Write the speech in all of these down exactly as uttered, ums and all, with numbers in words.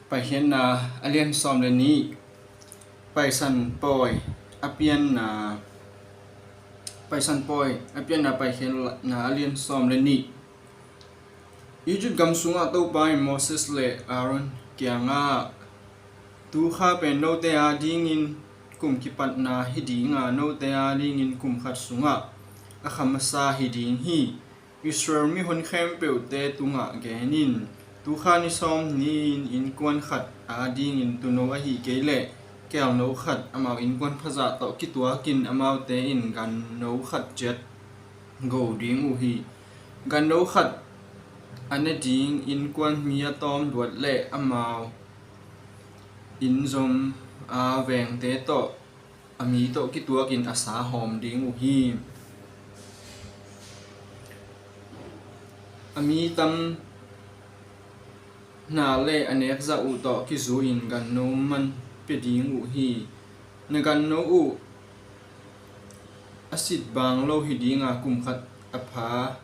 Paikhiatna a lian sawm le nih. Paisan pawi a pianna. Paisan pawi a pianna, Paikhiatna a lian sawm le nih. Egypt gam sungah Topa in Moses le Aaron kiangah, "Tukha pen note a dingin kum kipatna hi dinga, note a dingin kum khat sungah a kha masa hi ding hi. Israel mihon khempeuhte tungah genin, tukha ni sawm ni-in innkuan khat a dingin tuuno ahih kei leh keelno khat amau innkuan phazah tawh kituakin amaute in ganno khat ciat go ding uh hi. Ganno khat a ne ding innkuan mi a tawm luat leh amau inn zom a vengte tawh a mi tawh kituakin a sa hawm ding uh hi. A mi tam hna le a nekzah uh tawh kizui-in ganno man pia ding uh hi. Na ganno uh a sit bang lo hi dinga, kum khat a pha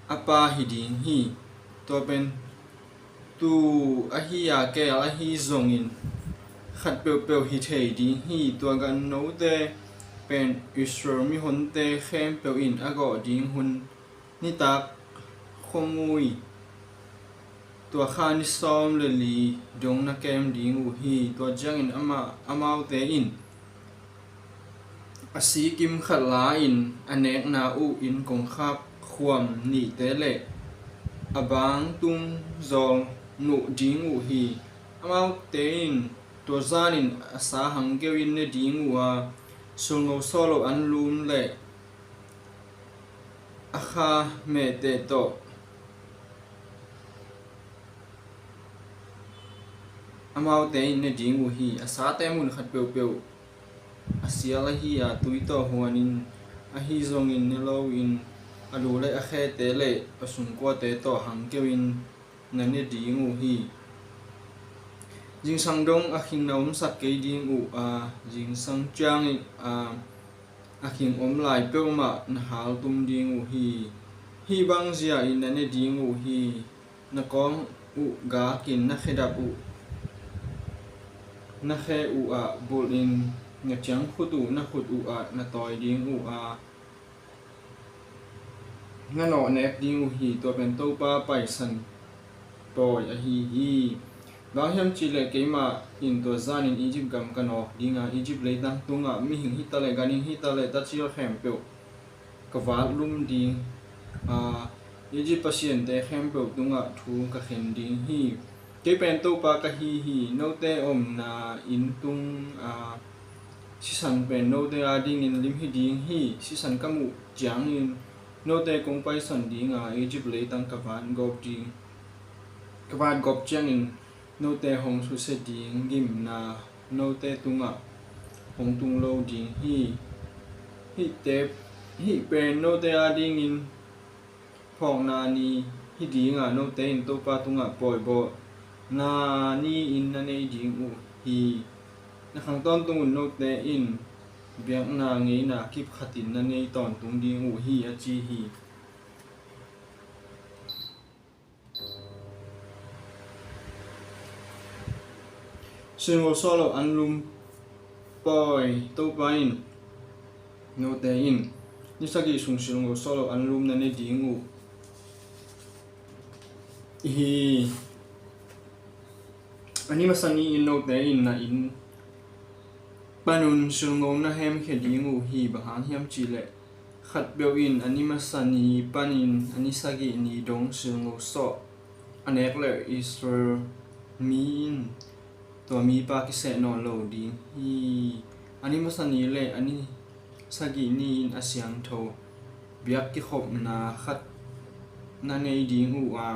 a pa hi ding hi. Tua pen tuu ahi a keel ahi zongin khat peuhpeuh hi thei ding hi. Tua gannote pen Israel mihonte khempeuh in a gawh ding hun nitak khuamui, tua kha ni sawm le li dong na kem ding uh hi. Tua ciangin amah, amaute in a sikim khat la-in a nekna uh inn kongkhak khuam nihte le a bang tung zawl nuh ding uh hi. Amaute in tua zanin a sa hangkeuhin ne ding uh a, sulngo sawh lo anlum le a kha mehteh tawh amaute in ne ding uh hi. A sate mun khat peuhpeuh a sial ahi a, tui tawh huanin ahi zongin ne loin, a lu le a khete le a sungkuate tawh hangkeuhin na ne ding uh hi. Zingsang dong a khing na omsak kei ding uh a, zingsang ciangin a, a khing om lai peuhmah na haltum ding uh hi. Hih bang zia-in na ne ding uh hi. Na kawng uh gakin na khedap uh na khe uh ah bulhin, na ciangkhut uh na khut uh ah na tawi ding uh a, na nawh nek ding uh hi. Tua pen Topa Paisan pawi ahi hi. Bang hiam cihleh keimah in tua zanin Egypt gam ka nawk dinga, Egypt leitang tungah mihing hitaleh, ganhing hitaleh, tacil khempeuh ka vatlum ding a, Egypt pasiante khempeuh tungah thu ka khen ding hi. Kei pen Topa ka hi hi. Note omna inn tung a, sisan pen note a dingin lim hi ding hi. Sisan ka muh ciangin note kong paisan dinga, Egypt leitang ka vatgawp ding, ka vatgawp ciangin note hong susia ding gimna note tungah hong tung lo ding hi. Hihte, hih pen note a dingin phawkna ni hi dinga, note in Topa tungah pawibawlna ni-in na nei ding uh hi. Na khang tawntung un, note in biakna ngeina kip khatin na nei tawntung ding uh hi, a ci hi. Sulngo sawh lo anlum pawi. Topa in note in ni sagih sung sulngo sawh lo anlum na ne ding uh hi. A ni masa ni-in note in na inn panun sulngo na hemkhia ding uh hi. Bang hang hiam cihleh khatpeuh in a ni masa ni panin a ni sagih ni dong sulngo sawh a nek leh Israel mi in tua mipa kiseh nawn lo ding hi. A ni masa ni le a ni sagih ni-in a siangtho biak kikhopna khat na nei ding uh a,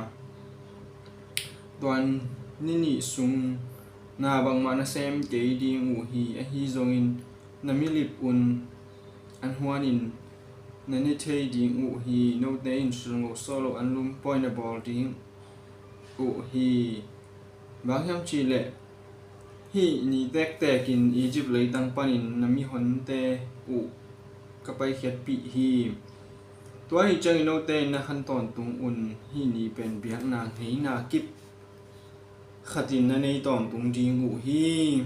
tua ni nih sung na bangmah na sem kei ding uh hi. Ahi zongin na milip un an huanin na ne thei ding uh hi. Note in sulngo sawh lo anlum pawi na bawl ding uh hi. Bang hiam cihleh hih ni tektekin Egypt leitang panin na mihonte uh ka paikhiatpih hi. Tua ahih ciangin note in na khan tawntung un. Hih ni pen biakna ngeina kip khatin na nei tawntung ding uh hi.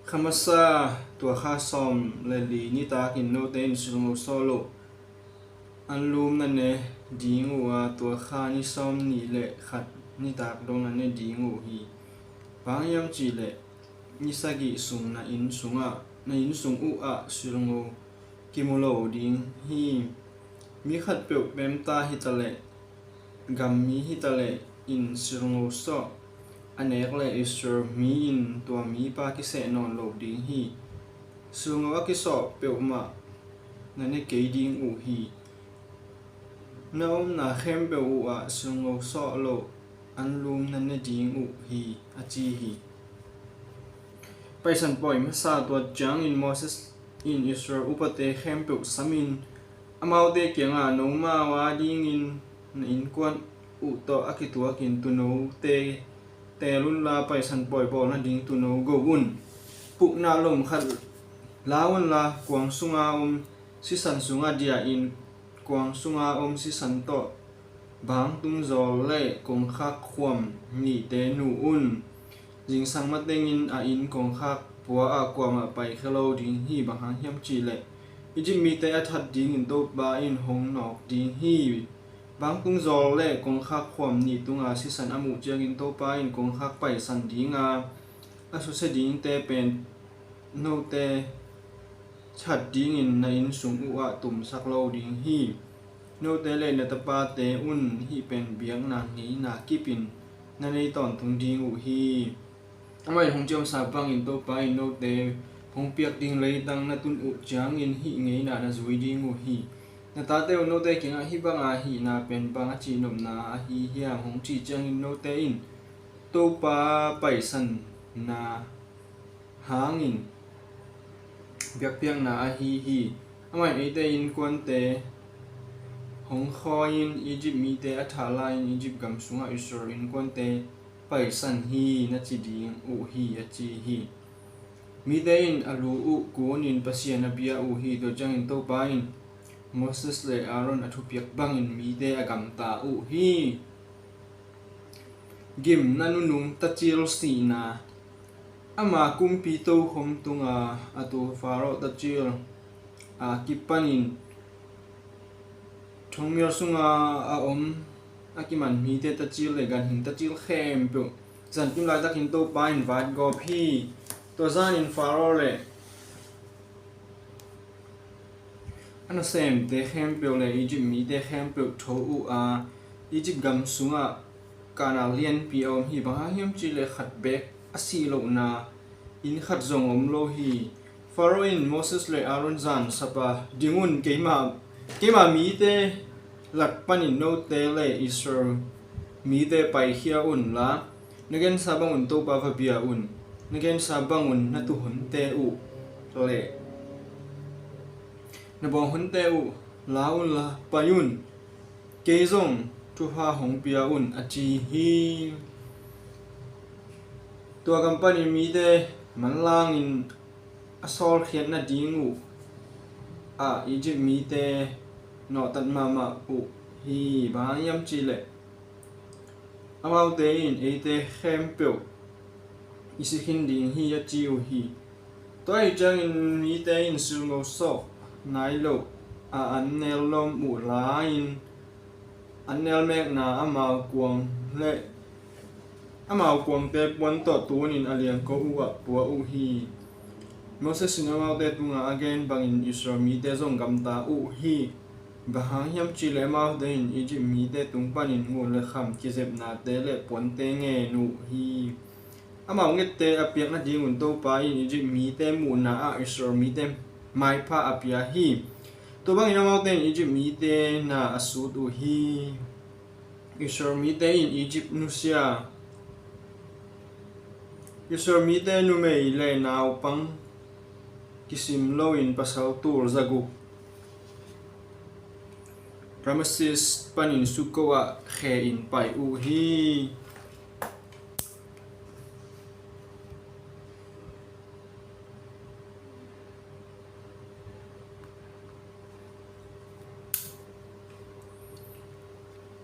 Kha masa tua kha sawm le li nitakin note in silngo sawh loh anlum na ne ding uh a, tua kha ni sawm nih le khat nitak dong na ne ding uh hi. Bang hiam cihleh ni sagih sung na inn sungah, na inn sung uh ah silngo kimu lo ding hi. Mi khatpeuh pemta hitaleh, gammi hitaleh in silngo sawh a nek le Israel mi in tua mipa kiseh nawn lo ding hi. Silngo a kisawh peuhmah na ne kei ding uh hi. Na omna khempeuh uh ah silngo sawh loh anlum na ne ding uh hi, a ci hi. Paisan pawi masa tua ciangin Moses in Israel upate khempeuh samin amaute kiangah, nomau a dingin na innkuan uh tawh a kituakin tuunote teel unla, paisan pawi bawl nading tuuno go un. Pukna lom khat la unla, kuang sunga om sisan sungah diahin kuang sunga om sisan tawh bangtung zawl le kongkhak khuam nihte nuh un. Zingsang matengin a inn kongkhak pua ah kuamah paikhia lo ding hi. Bang hang hiam cihleh Egypt mite a that dingin Topa in hong nawk ding hi. Bangtung zawl le kongkhak khuam nih tunga sisan a muh ciangin Topa in kongkhak paisan dinga a susia dingte pen note that dingin na inn sung uh ah tumsak lo ding hi. Note le na tapate un hih pen biakna ngeina kipin na nei tawntung ding uh hi. Amah in hong ciamsa bangin Topa in note hong piak ding leitang na tun uh ciangin hih ngeina na zui ding uh hi. Na tate uh note kiangah, hih banga hihna pen bang a cihnopna ahi hiam, hong cih ciangin note in, Topa paisanna hangin biakpiakna ahi hi. Amah in eite innkuante hong khawi-in Egypt mite a thah lai-in Egypt gam sungah Israel innkuante paisan hi na ci ding uh hi, a ci hi. Mite in a lu uh kunin Pasian a bia uh hi. Tua ciangin Topa in Moses le Aaron a thupiak bangin mite a gamta uh hi. Gimna nunung tacil sihna. Ama kumpi tokhom tunga a tu Faro tacil a kipanin thongmial sunga a om a kiman mite tacil le ganhing tacil khempeuh zankim laitakin Topa in vatgawp hi. Tua zanin Faro le a nasemte khempeuh le Egypt mite khempeuh tho uh a, Egypt gam sungah kahna lianpi a om hi. Bang hang hiam cihleh khat beek a sih lohna inn khat zong om lo hi. Faro in Moses le Aaron zansap a, ding un, keima, keima mite lak panin note le Israel mite paikhia unla, na gensa bangun Topa va bia un. Na gensa bangun na tuuhonte uh le na bawnghonte uh la unla pai un. Kei zong thupha hong pia un, a ci hi. Tua gam panin mite manlangin a sawlkhiat nading uh ah Egypt mite nawhtat mahmah uh hi. Bang hang hiam cihleh amaute in eite khempeuh i si khin ding hi, a ci uh hi. Tua ahih ciangin mite in silngo sawh nai loh a an nel lawm uh la-in an nelmekna amau kuang le amau kuangte puan tawh tunin a liangko uh ah pua uh hi. Moses in amaute tungah a gen bangin Israel mite zong gamta uh hi. Bang hang hiam cihleh amaute in Egypt mite tung panin ngun le kham, kizepnate le puante ngen uh hi. Amau ngette a piak nadingun Topa in Egypt mite muhna ah Israel mite maipha a pia hi. Tua bangin amaute in Egypt mite na a sut uh hi. Israel mite in Egypt nusia, Israel mite numei le naupang kisim loin pasal tul zaguk Rameses panin Sukkoth ah khe in pai uh hi.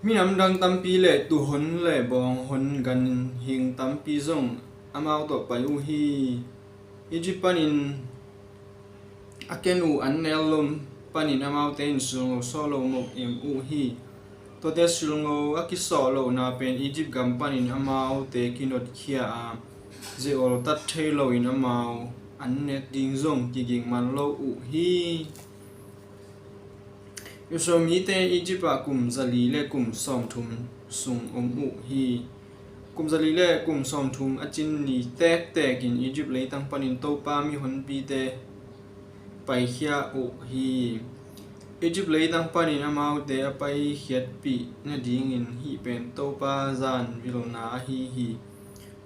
Minam dang tampi le tuuhon le bawnghon ganhing tampi zong amau tawh pai uh hi. Egypt panin a ken uh an nel lom panin amaute in sulngo sawh lo mawk em uh hi. Tuate sulngo a kisawh lohna pen Egypt gam panin amaute kinotkhia a, zeol tat thei loin amau an nek ding zong kiging man lo uh hi. Israel mite Egypt ah kum zali le kum sawmthum sung om uh hi. Kum zali le kum sawmthum a cin ni tektekin Egypt leitang panin Topa mihonpite paikhia uh hi. Egypt leitang panin amaute a paikhiatpih nadingin hih pen Topa zanvilna ahi hi.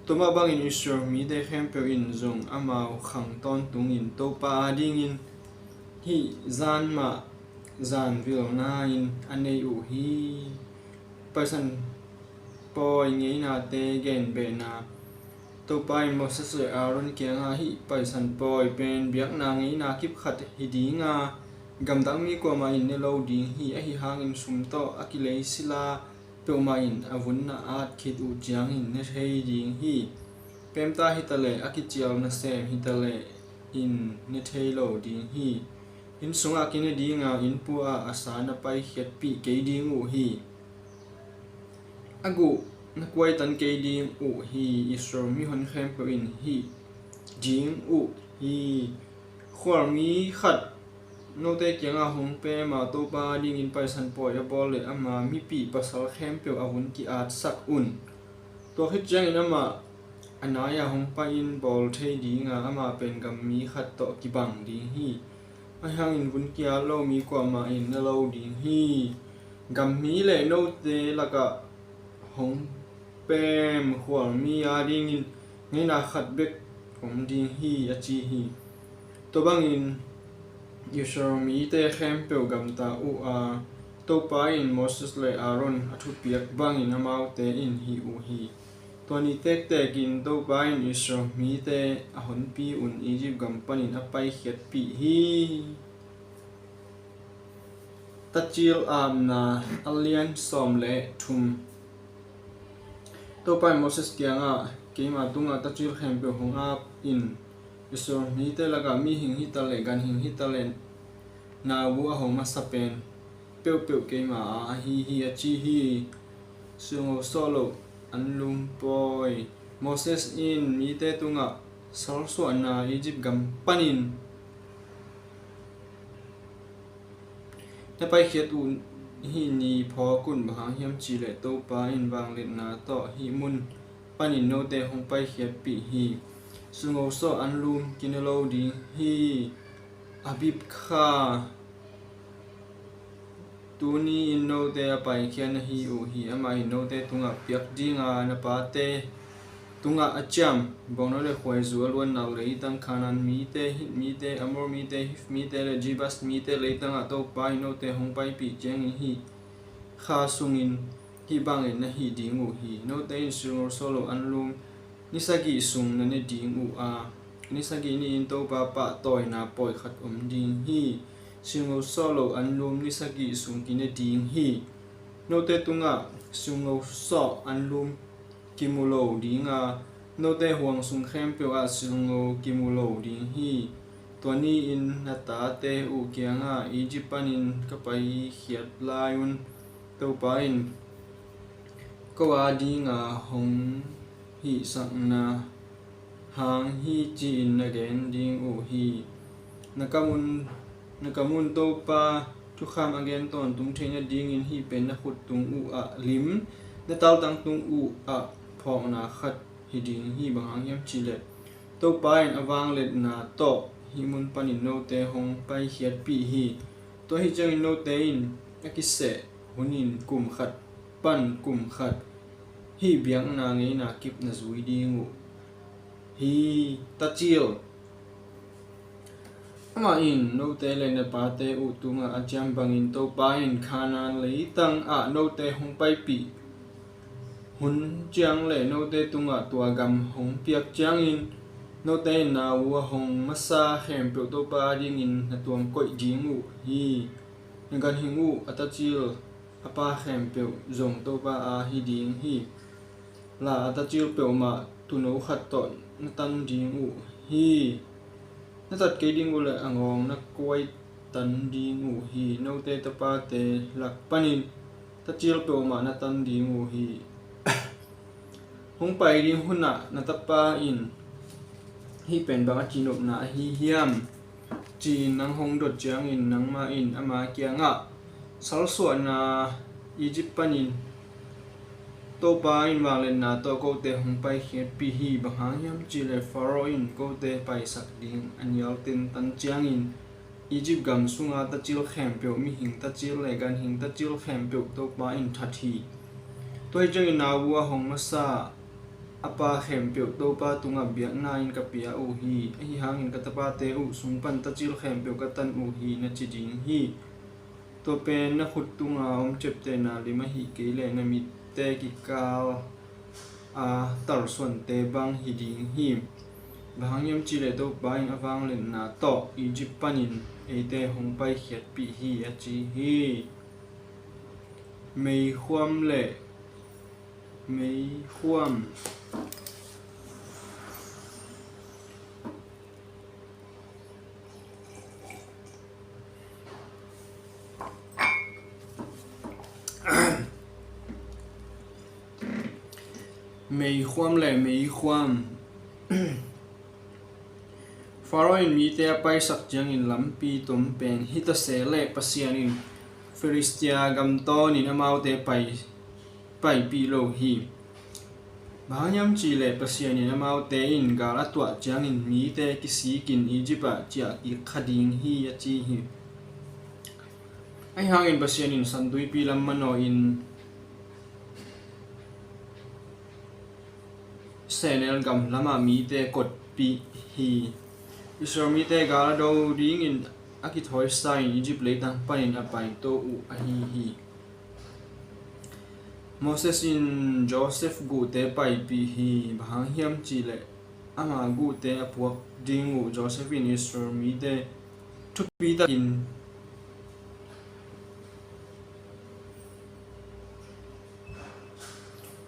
Tua mah bangin Israel mite khempeuh in zong amau khang tawntungin Topa adingin hih zan mah zanvilna in a nei uh hi. Paisan pawi ngeinate genbehna. Topa in Moses le Aaron kiangah hih Paisan pawi pen biakna ngeina kip khat hi ding a, gamdang mi kuamah in ne lo ding hi. Ahi hangin sum tawh a kilei sila peuhmah in a vun na at khit uh ciangin ne thei ding hi. Pemta hitaleh a kicial nasem hitaleh in ne thei lo ding hi. Inn sungah kine ding a, inn pua ah a sa na paikhiatpih kei ding uh hi. A guh na kuaitan kei ding uh hi. Israel mihon khempeuh in hih ding uh hi. Khualmi khat note kiangah hong pem a, Topa dingin Paisan pawi a bawl le ama mipih pasal khempeuh a vun ki-atsak un. Tua khit ciangin amah a nai-a hong pai-in bawl thei ding a, amah pen gammi khat tawh kibang ding hi. Ahi hangin vun ki-at lo mi kuamah in ne lo ding hi. Gammi le note lakah hong pem khualmi adingin ngeina khat bek om ding hi, a ci hi. Tua bangin Israel mite khempeuh gamta uh a, Topa in Moses le Aaron a thupiak bangin amaute in hih uh hi. Tua ni tektekin Topa in Israel mite a honpi un Egypt gam panin a paikhiatpih hi. Tacil apna a lian sawm le thum. Topa in Moses kiangah, keima tungah tacil khempeuh hong ap in, Israel mite lakah mihing hitaleh ganhing hitaleh nabu a hong masa pen peuhpeuh keima a ahi hi, a ci hi. Sulngo sawh loh anlum pawi. Moses in mite tungah salsuahna Egypt gam panin na paikhiat uh hih ni phawk un. Bang hang hiam cihleh Topa in vangliatna tawh hih mun panin note hong paikhiatpih hi. Sulngo sawh anlum kine lo ding hi. Abib kha tuni in note a paikhiat na hi uh hi. Amah in note tungah piak ding a, na pate tungah a ciam bawngnawi le khuaizu a luanna leitang, Kanaan mite, Hit mite, Amor mite, Hif mite le Jebus mite leitangah Topa in note hong paipih ciangin hih kha sungin hih bangin na hih ding uh hi. Note in sulngo sawh loh anlum ni sagih sung na ne ding uh a, ni sagih ni-in Topa pahtawina pawi khat om ding hi. Sulngo sawh loh anlum ni sagih sung kine ding hi. Note tungah sulngo sawh anlum kimu lo ding a, note huang sung khempeuh ah sulngo kimu lo ding hi. Tua ni-in na tate uh kiangah, Egypt panin ka paikhiat lai-un Topa in ko adinga hong hihsakna hang hi, ci-in na gen ding uh hi. Na kam un, na kam un Topa thukham a gen tawntung theih nadingin hih pen na khut tung uh ah lim, na taltang tung uh ah phawkna khat hi ding hi. Bang hang hiam cihleh Topa in a vangliatna tawh hih mun panin note hong paikhiatpih hi. Tua hi ciangin note in a kiseh hunin kum khat pan kum khat hih biakna ngeina kip na zui ding uh hi. Tacil. Amah in note le na pate uh tungah a ciam bangin Topa in Kanaan leitang ah note hong paipih hun ciang le note tungah tua gam hong piak ciangin note in na uh a hong masa khempeuh Topa adingin na tuam koih ding uh hi. Na ganhing uh a tacil a pa khempeuh zong Topa a hi ding hi. La a tacil peuhmah tuuno khat tawh na tan ding uh hi. Na tat kei ding uh leh a ngawng na kuai tan ding uh hi. Note tapate lak panin tacil peuhmah na tan ding uh hi. Hong pai ding hunah na tapa in hih pen bang a cihnopna ahi hiam, ci-in nang hong dot ciangin nangmah in ama kiangah salsuahna Egypt panin Topa in vangliatna tawh kote hong paikhiatpih hi. Bang hang hiam cihleh Faro in kote paisak ding a nial tentan ciangin Egypt gam sunga tacil khempeuh, mihing tacil le ganhing tacil khempeuh Topa in that hi. Tua hi ciangin Nau a hong masa a pa khempeuh Topa tungah biakna in ka pia uh hi. Ahi hangin ka tapate uh sung pan tacil khempeuh ka tan uh hi, na ci ding hi. Tua pen na khut tunga om ciaptehna lim ahih kei leh na mitte kikal a talsuante bang hi ding hi. Bang hang hiam cihleh Topa in a vangliatna tawh Egypt panin eite hong paikhiatpih hi, a ci hi. Meikhuam le meikhuam. Meikhuam le meikhuam. Faro in mite a paisak ciangin lampi tom pen hi ta se leh Pasian in Filistia gam tawnin amaute pai, paipih lo hi. Bang hang hiam cihleh Pasian in amaute in gal a tuah ciangin mite kisikin Egypt ah ciah kik kha ding hi, a ci hi. Ahi hangin Pasian in Santuipi lam manawhin sehnel gam lamah mite kotpih hi. Israel mite gal a do dingin a kithawi sa-in Egypt leitang panin a paito uh ahi hi. Moses in Joseph guhte paipih hi. Bang hang hiam cihleh ama guhte a puak ding uh Joseph in Israel mite thupi takin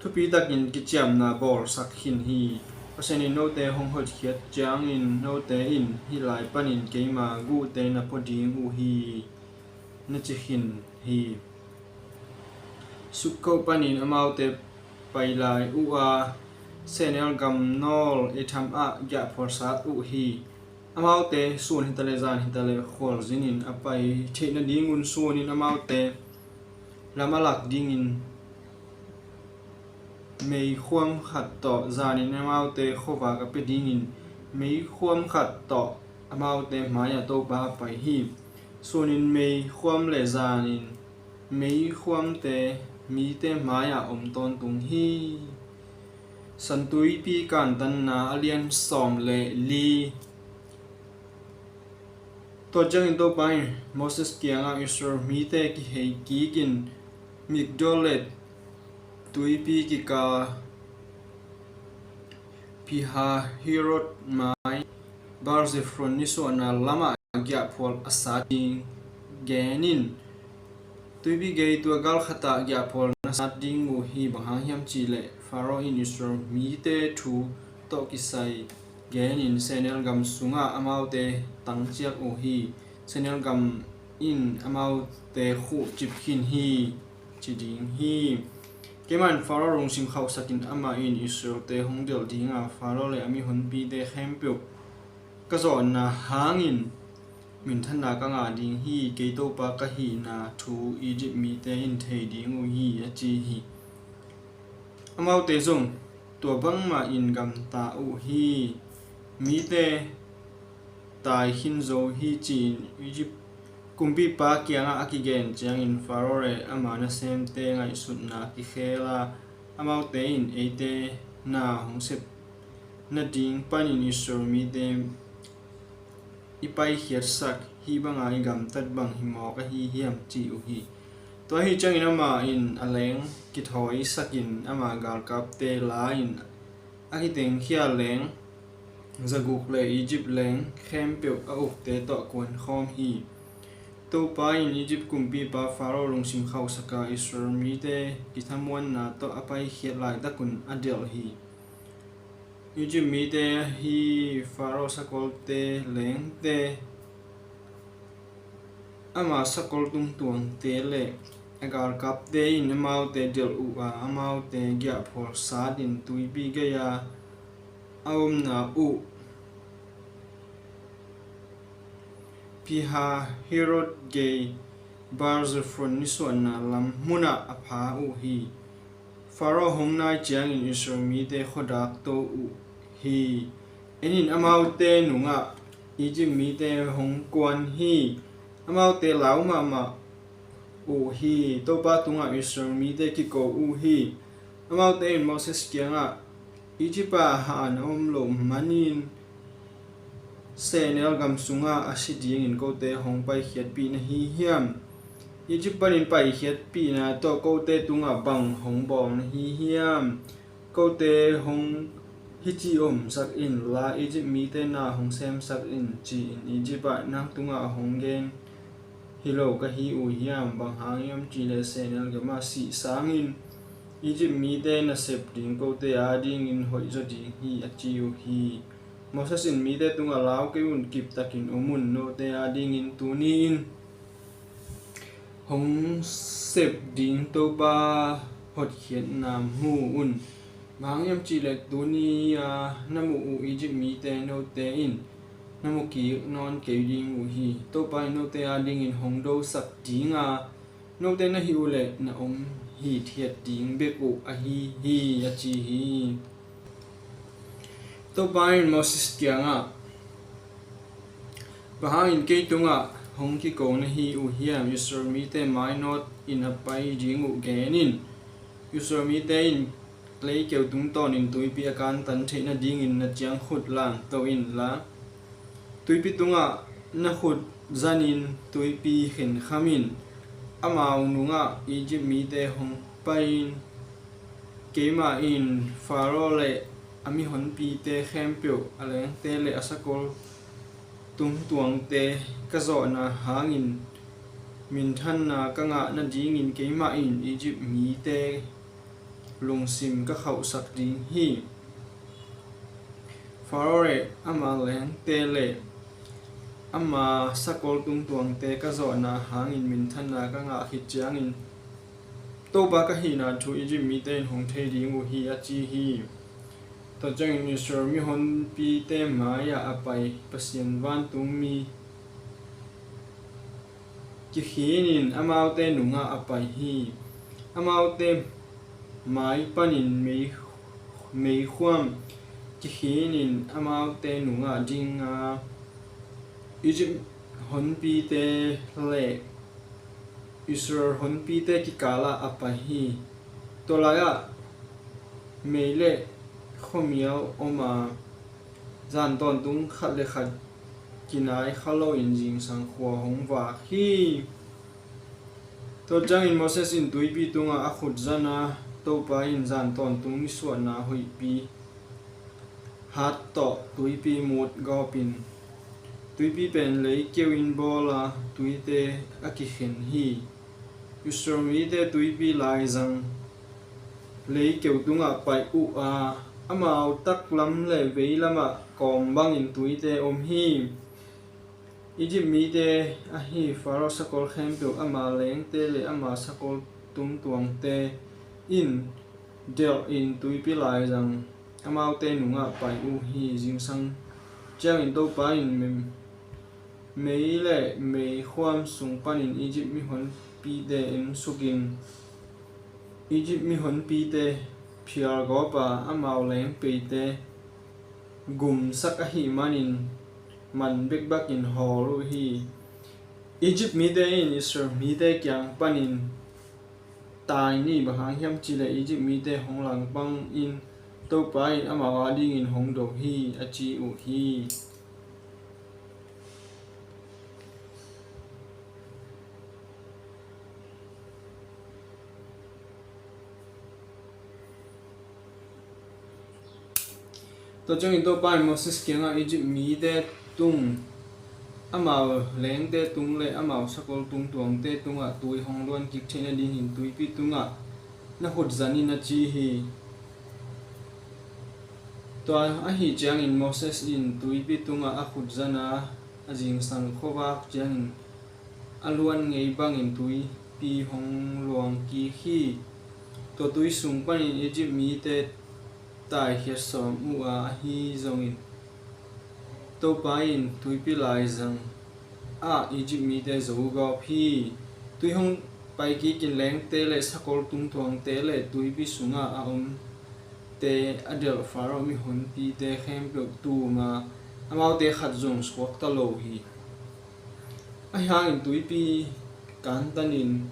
thupi takin kiciamna bawlsak khin hi. Pasian in note hong hotkhiat ciangin note in hih lai panin keima guhte na pua ding uh hi, na ci khin hi. Sukkoth panin amaute pai lai uh a, sehnel gam nawl Etham ah giahphual sa uh hi. Amaute sun hitaleh zan hitaleh khualzinin a pai theih nadingun sunin amaute lam a lak dingin meikhuam khat tawh, zanin amaute khuavak a pia dingin meikhuam khat tawh amaute hmaiah Topa a pai hi. Sunin meikhuam le zanin meikhuamte mite hmaiah om tawntung hi. Santuipi kantanna a lian sawm le li. Tua ciangin Topa in Moses kiangah Israel mite kihei kikin Migdol le tuipi kikal Pi-hahirot mai Baal-zephon nisuahna lamah giahphual a sat ding genin, tuipi gei tua gal khatah giahphual na sat ding uh hi. Bang hang hiam cihleh Faro in Israel mite thu tawh kisai genin sehnel gam sungah amaute tangciak uh hi. Sehnel gam in amaute khuhcip khin hi, ci ding hi. Keimah in Faro lungsim khauhsakin amah in Israelte hong delh dinga, Faro le a mihonpite khempeuh ka zawhna hangin minthanna ka ngah ding hi. Kei Topa ka hihna thu Egypt mite in thei ding uh hi, a ci hi. Amaute zong tua bangmah in gamta uh hi. Mite tai khin zo hi, ci-in Egypt kumpipa kiangah a kigen ciangin Faro le ama nasemte ngaihsutna kikhel a, amaute in eite na hong sep nading panin Israel mite i paikhiatsak hih banga i gamtat bang hi mawk ahi hiam, ci uh hi. Tua ahi ciangin amah in a leng kithawisakin ama galkapte la-in a kitengkhia leng zaguk le Egypt leng khempeuh a ukte tawh kuankhawm hi. Topa in Egypt kumpipa Faro lungsim khauhsak a, Israel mite kithamuanna tawh a paikhiat laitakun a delh hi. Egypt mite ahi Faro sakolte, leengte, ama sakol tungtuangte le a galkapte in amaute delh uh a, amaute giahphual satin tuipi gei-a a omna uh Pi-hahirot gei Baal-zephon nisuahna lam munah a pha uh hi. Faro hong nai ciangin Israel mite khuadak to uh hi. En in, amaute nungah Egypt mite hong kuan hi. Amaute lau mahmah uh hi. Topa tungah Israel mite kiko uh hi. Amaute in Moses kiangah, Egypt ah han a om loh manin sehnel gam sungah a si dingin kote hong paikhiatpih na hi hiam? Egypt panin paikhiatpihna tawh kote tungah bang hong bawl na hi hiam? Kote hong hici omsak in la, Egypt mite na hong semsak in, ci-in Egypt ah nang tungah hong gen hi lo ka hi uh hiam? Bang hang hiam cihleh sehnel gamah sih sangin Egypt mite nasep ding kote adingin hoihzaw ding hi, a ci uh hi. Moses in mite tungah, lau kei un, kiptakin om un, note adingin tuni in hong sep ding Topa hotkhiatna mu un. Bang hang hiam cihleh tuni-a na muh uh Egypt mite note in na mu kik nawn kei ding uh hi. Topa in note adingin hong dosak ding a, note na hih uh leh na om hithiat ding bek uh ahi hi, a ci hi. Topa in Moses kiangah, bang hangin kei tungah hong kiko na hi uh hiam? Israel mite mainawt in a pai ding uh gen in. Israel mite in leikeu tungtawnin tuipi a kantan theih nadingin na ciang khut langto in la, tuipi tungah na khut zanin tuipi khenkham in. Amau nungah Egypt mite hong pai-in, keimah in Faro le a mihonpite khempeuh, a leengte le a sakol tungtuangte ka zawhna hangin minthanna ka ngah nadingin keimah in Egypt mite lungsim ka khauhsak ding hi. Faro le ama leengte le ama sakol tungtuangte ka zawhna hangin minthanna ka ngah khit ciangin Topa ka hihna thu Egypt mite in hong thei ding uh hi, a ci hi. Tua ciangin Israel mihonpite mai-ah a pai Pasian vantungmi kikhinin amaute nungah a pai hi. Amaute mai panin mei, meikhuam kikhinin amaute nungah ding a, Egypt honpite le Israel honpite kikalah a pai hi. Tua lai-ah mei le khuamial om a, zan tawntung khat le khat kinai kha loin zingsang khua hong vak hi. Tua ciangin Moses in tuipi tungah a khut zan a, Topa in zan tawntung nisuahna huihpi hat tawh tuipi mut gawpin, tuipi pen leikeu in bawl a, tuite a kikhen hi. Israel mite tuipi laizang leikeu tungah pai uh a, amau taklam le veilamah kawm bangin tuite om hi. Egypt mite ahi Faro sakol khempeuh, ama leengte le ama sakol tungtuangte in delhin tuipi laizang amaute nungah pai uh hi. Zingsang ciangin Topa in mei, mei le meikhuam sung panin Egypt mihonpite ensukin, Egypt mihonpite phialgawp a, amau leengpeite gumsak ahih manin man bekbakin hawl uh hi. Egypt mite in Israel mite kiang panin, tai ni, bang hang hiam cihleh Egypt mite hong langpangin Topa in amau adingin hong do hi, a ci uh hi. Tua ciangin Topa in Moses kiangah, Egypt mite tung amau lengte tung le amau sakol tungtuangte tungah tui hong luan kik theih nadingin tuipi tungah na khut zan in, a ci hi. Tua ahih ciangin Moses in tuipi tungah a khut zan a, a zingsang khuavak ciangin a luan ngei bangin tuipi hong luang kik hi. Tua tui sung panin Egypt mite taikhiat sawm uh a, ahi zongin Topa in tuipi laizang ah Egypt mite zogawp hi. Tui hong pai kikin lengte le sakol tungtuangte le tuipi sungah a omte a delh Pharaoh mihonpite khempeuh tum a, amaute khat zong suakta lo hi. Ahi hangin tuipi kantanin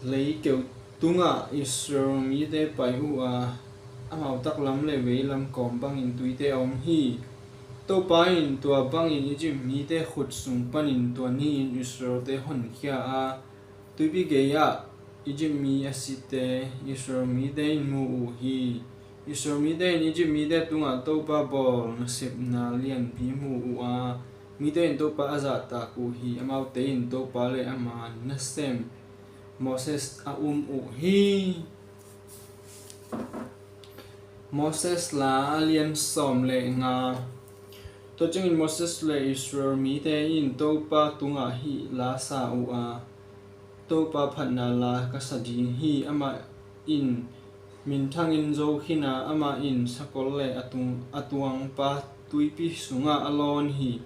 leikeu tungah Israel mite pai uh a, amau taklam le veilam kawm bangin tuite a om hi. Topa in tua bangin Egypt mite khut sung panin tua ni-in Israelte honkhia a, tuipi gei-ah Egypt mi a site Israel mite in mu uh hi. Israel mite in Egypt mite tungah Topa bawl nasepna lianpi mu uh a, mite in Topa a zahtak uh hi. Amaute in Topa le ama nasem Moses a um uh hi. Moses la a lian sawm le nga. Tua ciangin Moses le Israel mite in Topa tungah hih la sa uh a, Topa phatna la ka sa ding hi. Amah in minthangin zo khin a, amah in sakol le a tung, a tuangpa tuipi sungah a lawn hi.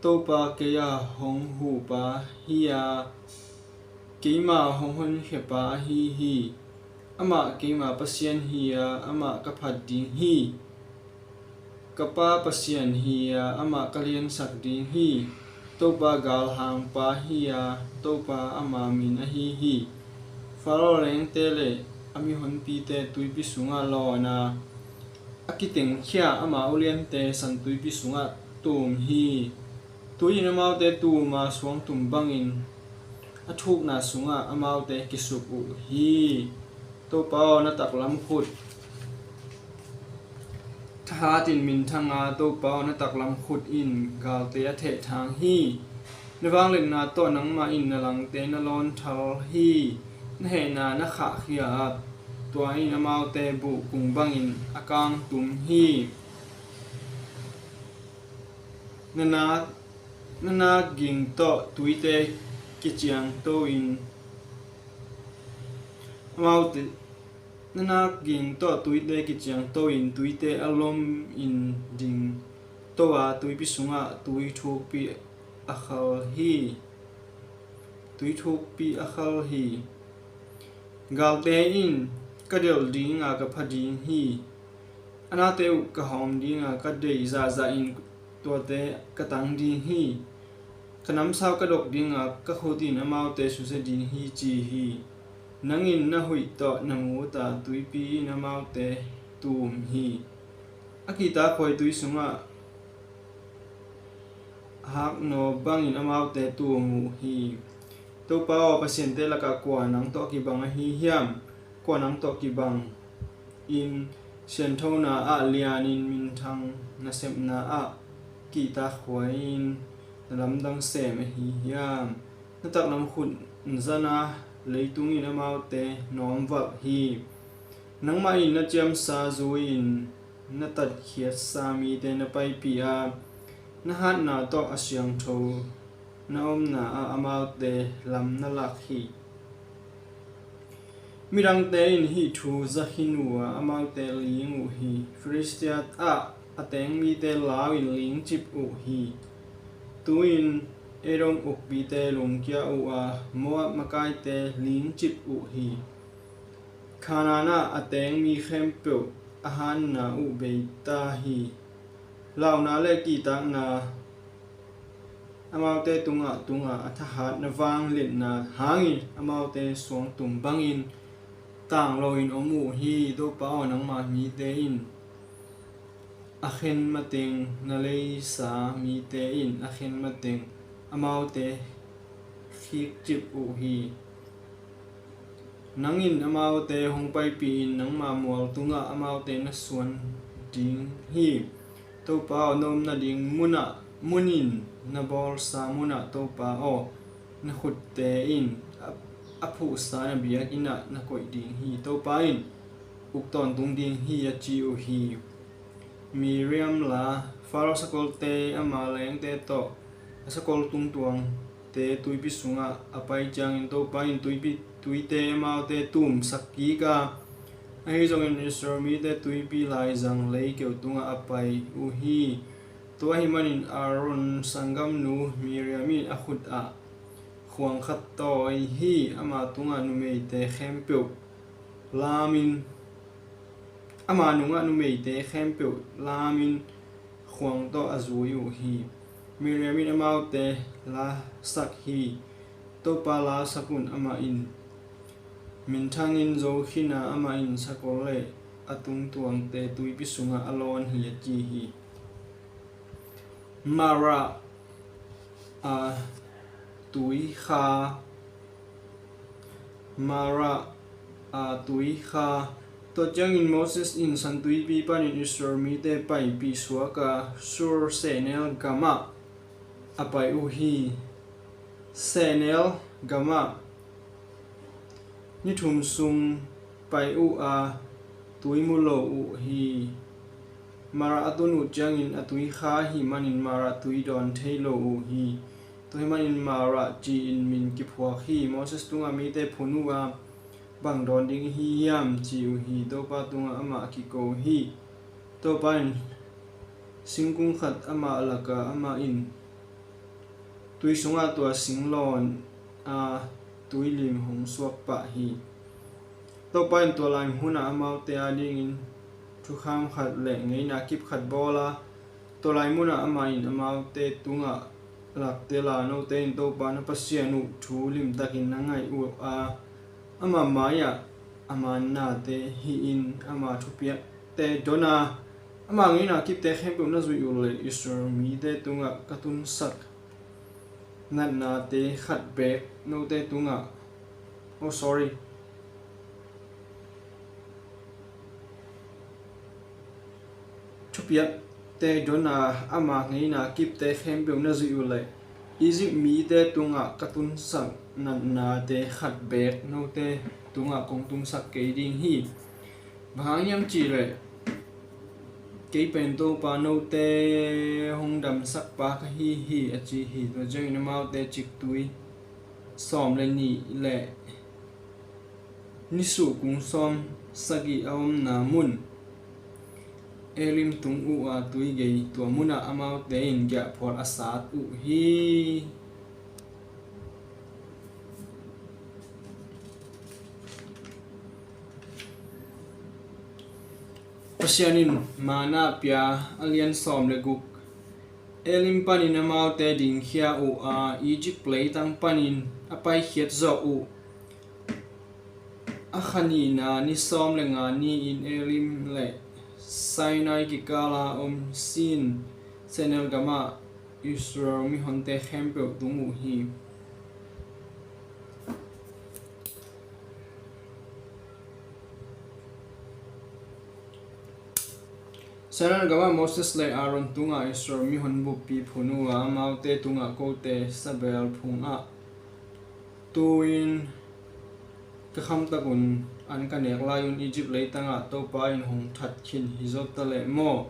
Topa kei a hong hupa hi a, keima hong honkhiapa ahi hi. Amah keima Pasian hi a, amah ka phat ding hi. Ka pa Pasian hi a, amah ka liansak ding hi. Topa galhangpa hi a, Topa ama min ahi hi. Pharaoh lengte le a mihonpite tuipi sungah lawn a, a kitengkhia ama uliante san tuipi sungah tum hi. Tui in amaute tum a, suangtum bangin a thukna sungah amaute kisuk uh hi. Topa aw, na taklam khut thahatin minthang a, Topa aw, na taklam khut in galte a thehthang hi. Na vangliatna tawh nangmah in na langte na lawnthal hi. Na hehna na khahkhia a, tua in amaute buhkung bangin a kangtum hi. Na nak, na nak ging tawh tuite kiciangto in, amaute, na nak ging tawh tuite kiciangto in, tuite a lom in ding to a, tuipi sungah tui thukpi a khal hi. Tui thukpi a khal hi. Galte in ka delh ding a, ka pha ding hi. A nate uh ka hawm ding a, ka deih zahzah in tuate ka tang ding hi. Ka namsau ka dok ding a, ka khut in amaute susia ding hi, ci hi. Nang in na huih tawh na mut a, tuipi in amaute tum hi. A kihtak huai tui sungah haknaw bangin amaute tum uh hi. Topa aw, pasiante lakah kua nang tawh kibang ahi hiam? Kua nang tawh kibang in sianthona ah lianin, minthang nasepna ah kihtak huai in na lamdang sem ahi hiam? Na taklam khut zan a, leitung in amaute nawmvalh hi. Nangmah in na ciamsa zui-in na tatkhiatsa mite na paipih a, na hatna tawh a siangtho na omna ah amaute lam na lak hi. Midangte in hih thu za khin uh a, amaute ling uh hi. Filistia ah a teng mite lau in lingcip uh hi. Tu-in Edom ukpite lungkia uh a, Moab makaite lingcip uh hi. Kanaan ah a teng mi khempeuh a hatna uh bei ta hi. Launa le kihtakna, amaute tungah tungah a thahat na vangliatna hangin amaute suangtum bangin tang loin om uh hi. Topa aw, nangma mite in a khen mateng, na leisa mite in a khen mateng amaute khikcip uh hi. Nang in amaute hong paipih in, nangma mual tungah amaute na suan ding hi. Topa aw, na omna ding munah, mun in na bawlsa munah Topa aw, na khutte in a, a phuhsa na biakinn ah na koih ding hi. Topa in uk tawntung ding hi a ci uh hi. Miriam la, Faro sakolte ama lengte tawh a sakol tungtuangte tuipi sungah a pai ciangin Topa in tuipi tuite amaute tumsak kik a, ahi zongin Israel mite tuipi laizang lei keu tungah a pai uh hi. Tua ahih manin Aaron sanggamnu Miriam in a khut ah khuang khat tawi hi. Ama tungah numeite khempeuh lamin, ama nungah numeite khempeuh lamin khuang tawh a zui uh hi. Miriam in amaute lasak hi. Topa lasak un, amah in minthangin zo khin a, amah in sakol le a tungtuangte tuipi sungah a lawn hi a ci hi. Marah a tui kha. Marah a tui kha. Tua ciangin Moses in San Tuipi panin Israel mite paipih suak a, Sur sehnel gamah a pai uh hi. Sehnel gamah ni thum sung pai uh a, tui mu lo uh hi. Marah a tun uh ciangin a tui kha ahih manin Marah tui dawn thei lo uh hi. Tua ahih manin Marah ci-in min kiphuak hi. Moses tungah mite phun uh a, bang dawn ding hi hiam, ci uh hi. Topa tungah amah a kiko hi. Topa in singkung khat amah lakah, amah in tui sungah tua sing lawn a, tuilim hong suak pah hi. Topa in tua lai munah amaute adingin thukham khat le ngeina kip khat bawl a, tua lai munah amah in amaute tungah laktel a, note in Topa na Pasian uh thu limtakin na ngaih uh a, ama mai-ah a mannate hih in, ama thupiakte don a, ama ngeina kipte khempeuh na zuih uh leh Israel mite tungah ka tunsak natnate khat beek note tungah, oh, sorry, thupiakte don a, ama ngeina kipte khempeuh na zuih uh leh Egypt mite tungah ka tunsak natnate khat beek note tungah kong tunsak kei ding hi. Bang hang hiam cih leh kei pen Topa note hong damsakpa ka hi hi, a ci hi. Tua ciangin amaute ciktui sawm le nih le nisuh kung sawm sagih a omna mun Elim tung uh a, tui gei tua munah amaute in giahphual a sat uh hi. Pasian in manna pia a lian sawm le guk Elim panin amaute dingkhia uh a, Egypt leitang panin a paikhiat zawh uh a kha nihna ni sawm le nga ni-in Elim le Sinai kikala om Sin sehnel gamah Israel mihonte khempeuh tung uh hi. Sehnel gamah Moses le Aaron tungah Israel mihon buppi phun uh a, amaute tungah, kote sabeel phungah tu-in ka khamtakun an ka nek lai-un Egypt leitangah Topa in hong that khin hi zo ta leh maw?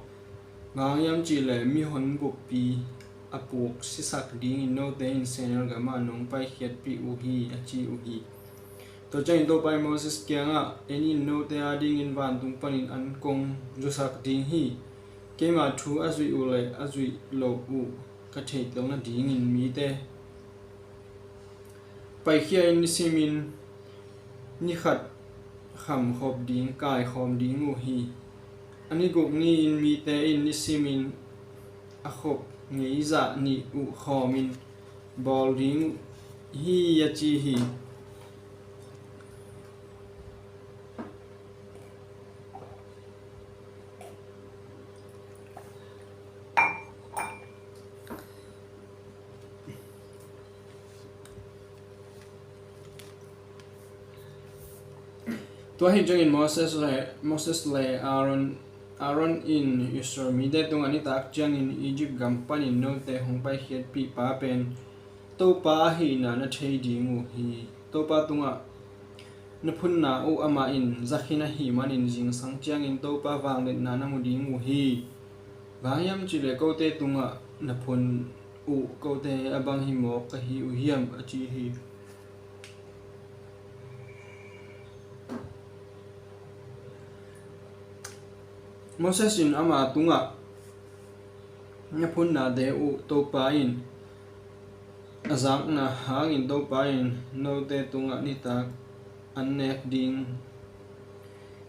Bang hang hiam cih leh mihon buppi a puk sisak dingin note in sehnel gamah nong paikhiatpih uh hi, a ci uh hi. Tua ciangin Topa in Moses kiangah, en in, note adingin vantung panin an kong zusak ding hi. Keima thu a zuih uh le a zuih loh uh ka theihtelna dingin mite paikhia in nisimin ni khat khamkhop ding kaikhawm ding uh hi. A ni guk ni-in mite in nisimin a khop ngeizah nih uh khawmin bawl ding uh hi, a ci hi. Tua hi ciangin Moses le, Moses le Aaron Aaron in Israel mite tungah, nitak ciangin Egypt gam panin note hong paikhiatpih pa pen Topa ahihna na thei ding uh hi. Topa tungah na phunna uh amah in za khin ahih manin zingsang ciangin Topa vangliatna na mu ding uh hi. Bang hiam cihleh kote tungah na phun uh kote a bang hi mawk ka hi uh hiam, a ci hi. Moses in ama tungah, na phunnate uh Topa in a zakna hangin Topa in note tungah nitak an nek ding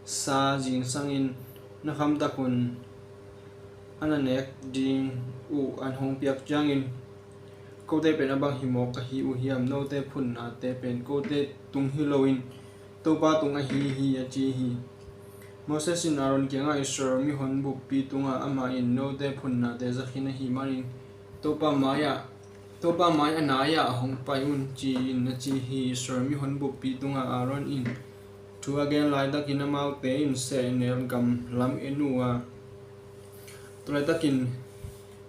sa zingsangin na khamtak un a na nek ding uh an hong piak ciangin, kote pen a bang hi mawk ka hi uh hiam? Note phunnate pen kote tung hi loin Topa tung ahi hi, a ci hi. Moses in Aaron kiangah, Israel mihon buppi tungah amah in note phunnate za khin ahih manin Topa mai-ah, Topa mai a nai-ah hong pai un, ci-in a ci hi. Israel mihon buppi tungah Aaron in thu a gen laitakin amaute in sehnel gam lam en uh a, tua laitakin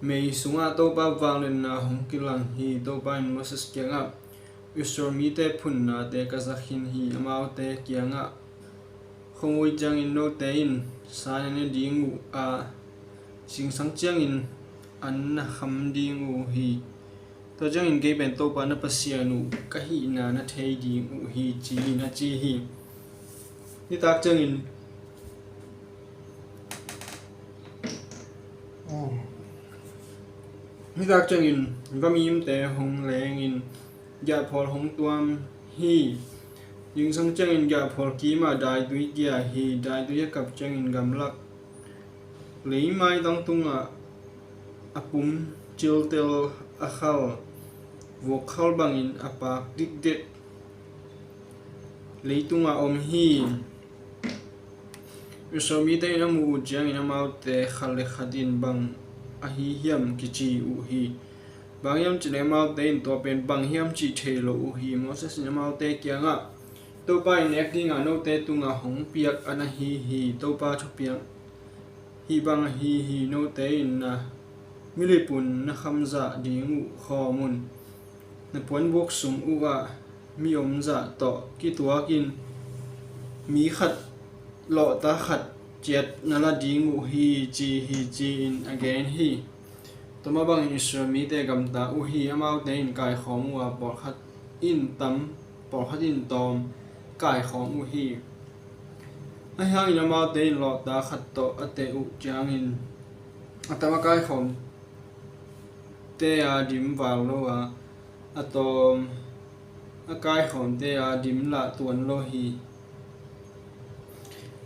mei sungah Topa vangliatna hong kilang hi. Topa in Moses kiangah, Israel mite phunnate ka za khin hi. Amaute kiangah kong ut ciangin note in sa na ne ding uh a, zingsang ciangin an na kham ding uh hi. Tua ciangin kei pen Topa na Pasian uh ka hihna na thei ding uh hi, ci-in a ci hi. Nitak ciangin, nitak ciangin vamimte hong lengin giahphawl hong tuam hi. Zingsang ciangin giahphawl kimah daitui kia hi. Daitui a kap ciangin gamlak lei maitang tungah a pum ciltel a khal, vuakkhal bangin a paak dikdek leitungah om hi. Israel mite in a muh uh ciangin amaute khat le khat in bang ahi hiam kici uh hi. Bang hiam cihleh amaute in tua pen bang hiam cih thei lo uh hi. Moses in amaute kiangah, Topa in nek dingah note tungah hong piak an ahi hi. Topa thupiak hih bang ahi hi. Note in na milip un na khamzah ding uh khawm un. Na puanbuk sung uhah mi omzah tawh kituakin mi khat lawhta khat ciat na la ding uh hi, ci hi, ci-in a gen hi. Tua mah bangin Israel mite gamta uh hi. Amaute in kaikhawm uh a, pawlkhat in tam, pawlkhat in tawm kaikhawm uh hi. Ahi hangin amaute in lawhta khat tawh a teh uh ciangin a tam a kaikhawmte a dim val lo a, a tawm a kaikhawmte a dim lah tuan lo hi.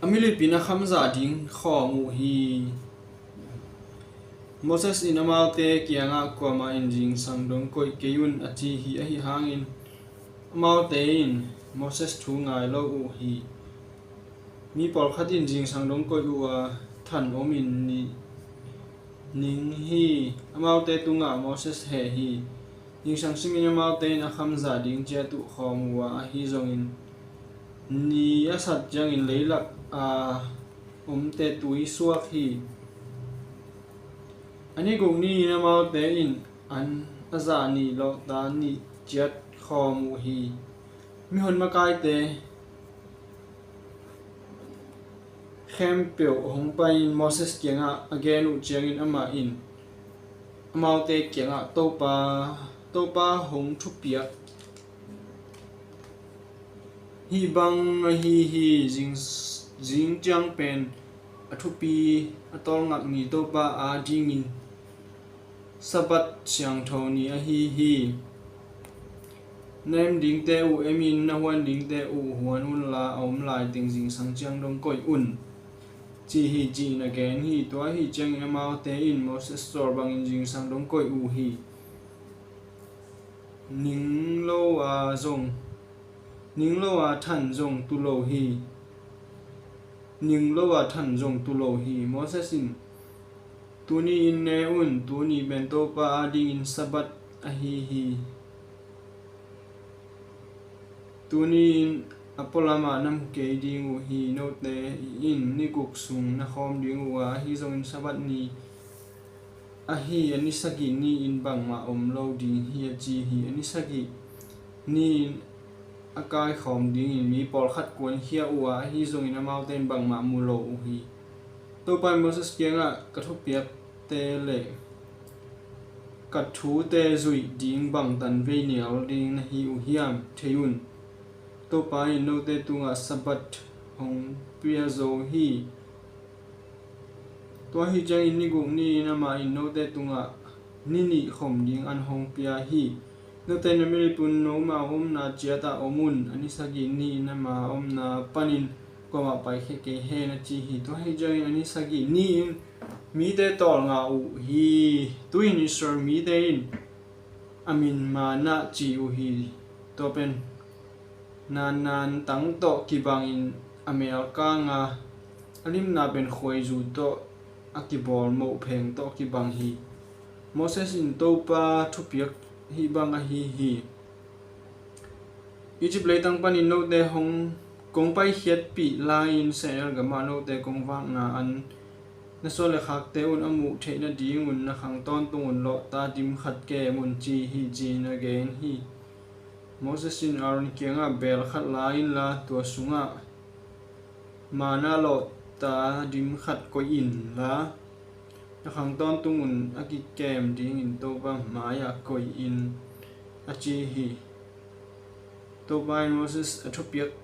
A milipin a khamzah ding khawm uh hi. Moses in amaute kiangah, kuamah in zingsang dong koih kei un, a ci hi. Ahi hangin amaute in Moses thu ngai lo uh hi. Mi pawlkhat in zingsang dong koih uh a, than omin nih ning hi. Amaute tungah Moses heh hi. Zingsang simin amaute in a khamzah ding ciat uh khawm uh a, ahi zongin ni a sat ciangin leilak a omte tui suak hi. A ni guk ni-in amaute in an a zah nih lawhta nih ciat khawm uh hi. Mihon makaite khempeuh hong pai-in Moses kiangah a gen uh ciangin amah in amaute kiangah, Topa, Topa hong thupiak hih bang ahi hi. Zing, zing ciang pen a thupi a tawlngak ni, Topa a dingin Sabbath siangtho ni ahi hi. Na em dingte uh emin, na huan dingte uh huan unla, a om laiteng zingsang ciang dong koih un, ci hi, ci-in a gen hi. Tua ahi ciangin amaute in Moses sawl bangin zingsang dong koih uh hi. Ning lo a zong, ning lo a than zong tu lo hi. Ning lo a than zong tu lo hi. Moses in, tuni-in ne un, tuni pen Topa a dingin Sabbath ahi hi. Tuni-in a pualamah na mu kei ding uh hi. Note in ni guk sung na khawm ding uh a, ahi zongin Sabbath ni ahi a ni sagih ni-in bangmah om lo ding hi, a ci hi. A ni sagih ni-in a kaikhawm dingin mi pawlkhat kuankhia uh a, ahi zongin amaute in bangmah mu lo uh hi. Topa in Moses kiangah, ka thupiakte le ka thute zuih ding bangtan vei nial ding na hi uh hiam? Thei un. Topa in note tungah Sabbath hong pia zo hi. Tua hi ciangin ni guk ni-in amah in note tungah ni nih khawm ding an hong pia hi. Note na mileipun nomau omna ciatah om un. A ni sagih ni-in ama omna panin kuamah paikhia kei hen, a ci hi. Tua hi ciangin a ni sagih ni-in mite tawlnga uh hi. Tu-in Israel mite in a min Manna ci uh hi. Tua pen nannan tang tawh kibangin a melkang a, a limna pen khuaizu tawh a kibawl mohpheng tawh kibang hi. Moses in Topa thupiak hih bang ahi hi. Egypt leitang panin note hong kong paikhiatpih lai-in Seir gamah note kong vakna an na suan le khakte un a muh theih nadingun na khang tawntungun lawhta dim khat kem un, ci hi, ci-in a gen hi. Moses in Aaron kiangah, beel khat la inla tua sungah Manna lawhta dim khat koih inla, na khang tawntungun a kikem dingin Topa mai-ah koih in, a ci hi. Topa in Moses a thupiak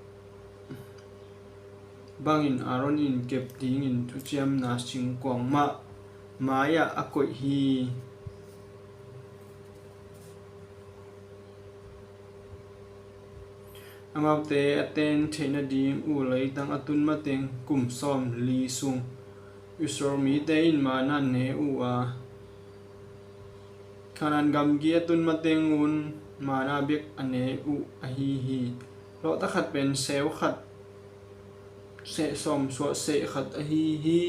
bangin Aaron in kep dingin thuciamna singkuang mah mai-ah a koih hi. Amaute a ten theih nading uh leitang a tun mateng kum sawmli sung Israel mite in Manna ne uh a, Kanaan gamgi a tun matengun Manna bek a ne uh ahi hi. Lawhta khat pen seu khat seh sawm suah seh khat ahi hi.